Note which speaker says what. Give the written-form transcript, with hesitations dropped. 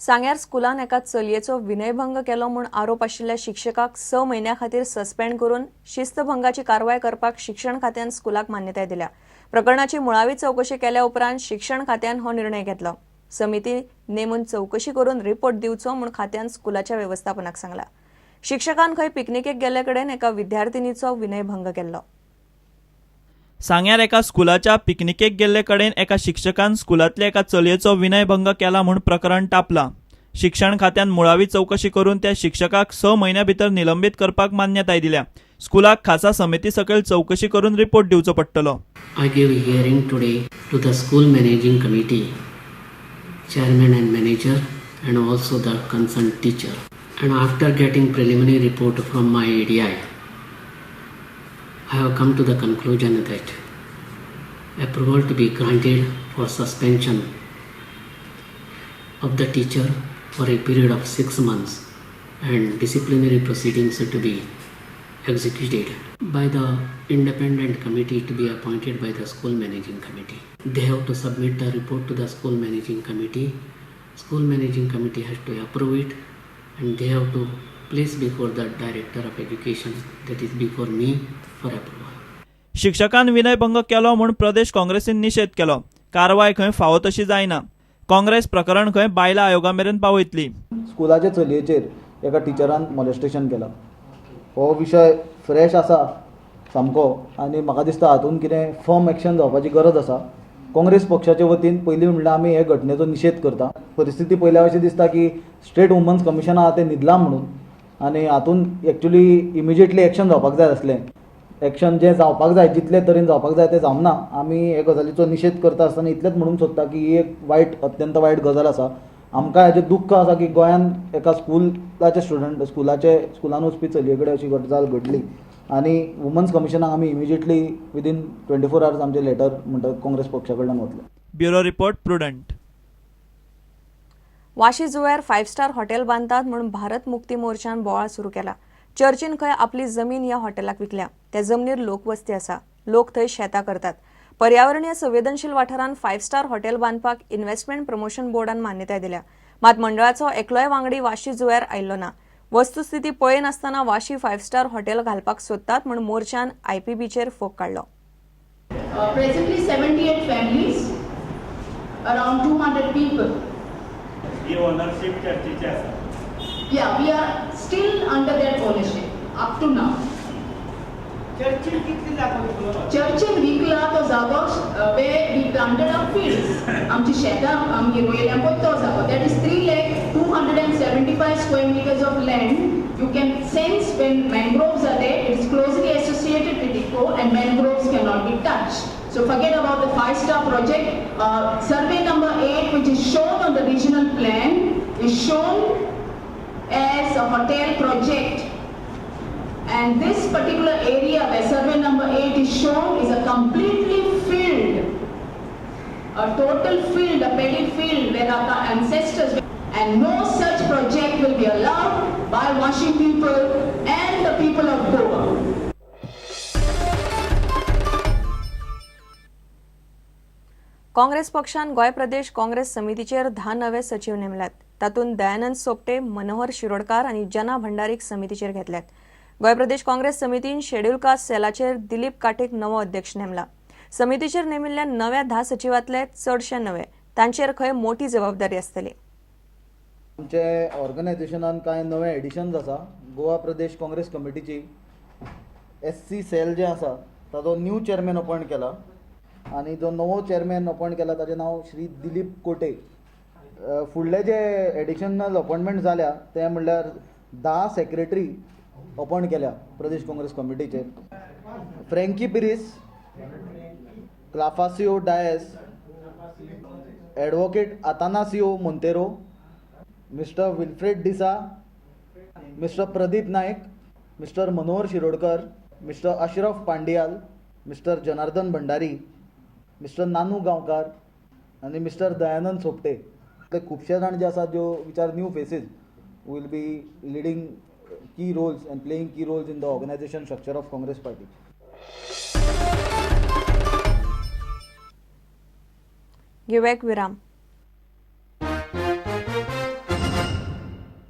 Speaker 1: सांग्यार स्कुलान एका चलयेचो विनयभंग केलो म्हूण आरोप आशिल्ल्या शिक्षकाक 6 म्हयन्यां खातीर सस्पेंड करून शिस्तभंगाची कारवाय करपाक शिक्षण खात्यान स्कुलाक मान्यताय दिल्या. प्रकरणाची मुळावी चवकशी केल्या उपरांत शिक्षण खात्यान हो निर्णय घेतलो. समिती नेमून चवकशी करून रिपोर्ट दिवचो म्हूण खात्यान स्कुलाच्या वेवस्थापनाक सांगला. शिक्षकान खंय पिकनिकेक गेल्ले कडेन एका विद्यार्थिनीचो विनयभंग केल्लो.
Speaker 2: सांग्यार एका स्कुलाच्या पिकनिकेक गेल्ले कडेन एका शिक्षकान स्कुलांतल्या एका चलयेचो विनयभंग केला म्हूण प्रकरण तापलां. शिक्षण खात्यान मुळावी चवकशी करून त्या शिक्षकाक 6 म्हयन्यां भितर निलंबीत करपाक मान्यताय दिल्या. स्कुलाक खासा समिती सकयल चवकशी करून रिपोर्ट दिवचो पडटलो.
Speaker 3: I give hearing today to the school managing committee, chairman and manager, and also the concerned teacher. And after getting preliminary report from my ADI, I have come to the conclusion that approval to be granted for suspension of the teacher for a period of 6 months and disciplinary proceedings to be executed by the independent committee to be appointed by the school managing committee. They have to submit the report to the school managing committee. School managing committee has to approve it and they have to place before the director of education, that is before me, for approval.
Speaker 2: शिक्षकान विनयभंग केलो म्हूण प्रदेश काँग्रेसीन निशेध केलो. कारवाय खंय फावो तशी जायना. काँग्रेस प्रकरण खंय बायलां आयोगा मेरेन पावयतली.
Speaker 4: स्कुलाचे चलयेचेर एका टिचरान मॉलेस्टेशन केला. हो विशय फ्रेश आसा सामको आनी म्हाका दिसता हातूंत कितें फर्म एक्शन जावपाची गरज आसा. काँग्रेस पक्षाचे वतीन पयलीं म्हणल्यार आमी हे घटनेचो निशेध करता. परिस्थिती पयल्या अशें दिसता की स्टेट वुमन्स कमिशन आहा तें न्हिदलां म्हणून आनी हातूंत एक्चुली इमिजिएटली एक्शन जावपाक जाय आसलें. एक्शन जें जावपाक जाय जितले तरेन जावपाक जाय तें जावंक ना. आमी हे गजालीचो निशेध करता आसतना इतलेंच म्हणूंक सोदता की ही एक वायट, अत्यंत वायट गजाल आसा. आमकां हाजें दुख्ख आसा की गोंयांत एका स्कुलाचे स्टुडंट स्कुलान वचपी चलये कडेन अशी गजाल घडली आनी वुमन्स कमिशनाक आमी इमिजिएटली विदीन 24 आवर्स आमचें लेटर म्हणटा काँग्रेस पक्षा कडल्यान वतलें.
Speaker 2: Bureau report, Prudent.
Speaker 1: Vashi जुव्यार 5 star hotel बांदतात म्हूण भारत मुक्ती मोर्चान बोवाळ सुरू केला. चर्चीन खंय आपली जमीन ह्या हॉटेलाक विकल्या. त्या जमनीर लोकवस्ती आसा. लोक थंय शेतां करतात. पर्यावरणीय संवेदनशील वाठारांत 5 स्टार हॉटेल बांदपाक इन्व्हेस्टमेंट प्रमोशन बोर्डान मान्यताय दिल्या. मात मंडळाचो एकलोय वांगडी वाशी जुव्यार आयिल्लो ना. वस्तुस्थिती पळयनासतना वाशी 5 स्टार हॉटेल घालपाक सोदतात म्हूण मोर्चान आयपीबीचेर फोग काडलो.
Speaker 5: Presently 78 families, around 200 people.
Speaker 6: He ownership चर्चीची आसा.
Speaker 5: Yeah, we are still under that ownership up to now.
Speaker 7: चर्चीन कितली जागो विकलो?
Speaker 5: चर्चीन विकला तो जागो where we planted our fields. आमची शेतां आमगे रोयल्या पळय तो जागो. That is 3,00,275 square meters of land. You can sense when mangroves are there, it is closely associated with eco and mangroves cannot be touched. So forget about the 5-star project. Survey number 8, which is shown on the regional plan, is shown as a hotel project. And this particular area where survey number 8 is shown is a completely filled, a total field, a paddy field where our ancestors, and no such project will be allowed by Vashi people and the people of Goa.
Speaker 1: Congress पक्षान गोंय प्रदेश काँग्रेस समितीचेर 10 नवे सचीव नेमल्यात. तातूंत दयानंद सोपटे, मनोहर शिरोडकार आनी जना भंडारीक समितीचेर घेतल्यात. गोंय प्रदेश काँग्रेस समितीन schedule caste सेलाचेर Dilip काटेक नवो अध्यक्ष नेमला. समितीचेर नेमिल्ल्या नव्या 10 सचिवांतले चडशे नवे. तांचेर खंय मोठी जबाबदारी आसतली.
Speaker 4: आमचे ऑर्गनायझेशनान कांय नवे एडिशन्स आसा. गोवा प्रदेश काँग्रेस कमिटीची SC cell जे आसा ताजो न्यू चेअरमॅन अपॉयंट केला आनी जो नवो चेअरमॅन अपॉयंट केला ताजें नांव श्री दिलीप कोटे. फुडले जे एडिशनल अपॉयंटमेंट जाल्या ते म्हणल्यार 10 सेक्रेटरी अपॉयंट केल्या प्रदेश काँग्रेस कमिटीचेर. Franky Pires, Clafasio Dias, advocate Atanasio Monteiro, mister Wilfred D'Sa, mister Pradeep Naik, mister Manohar Shirodkar, mister Ashraf Pandiyal, mister Janardan Bhandari, mister Nanu Gaonkar आनी मिस्टर दयानंद सोपटे. ते खुबशे जाण जे आसात ज्यो which are new faces will be leading key roles and playing key roles in the organization structure of Congress party.
Speaker 1: घेऊया एक विराम.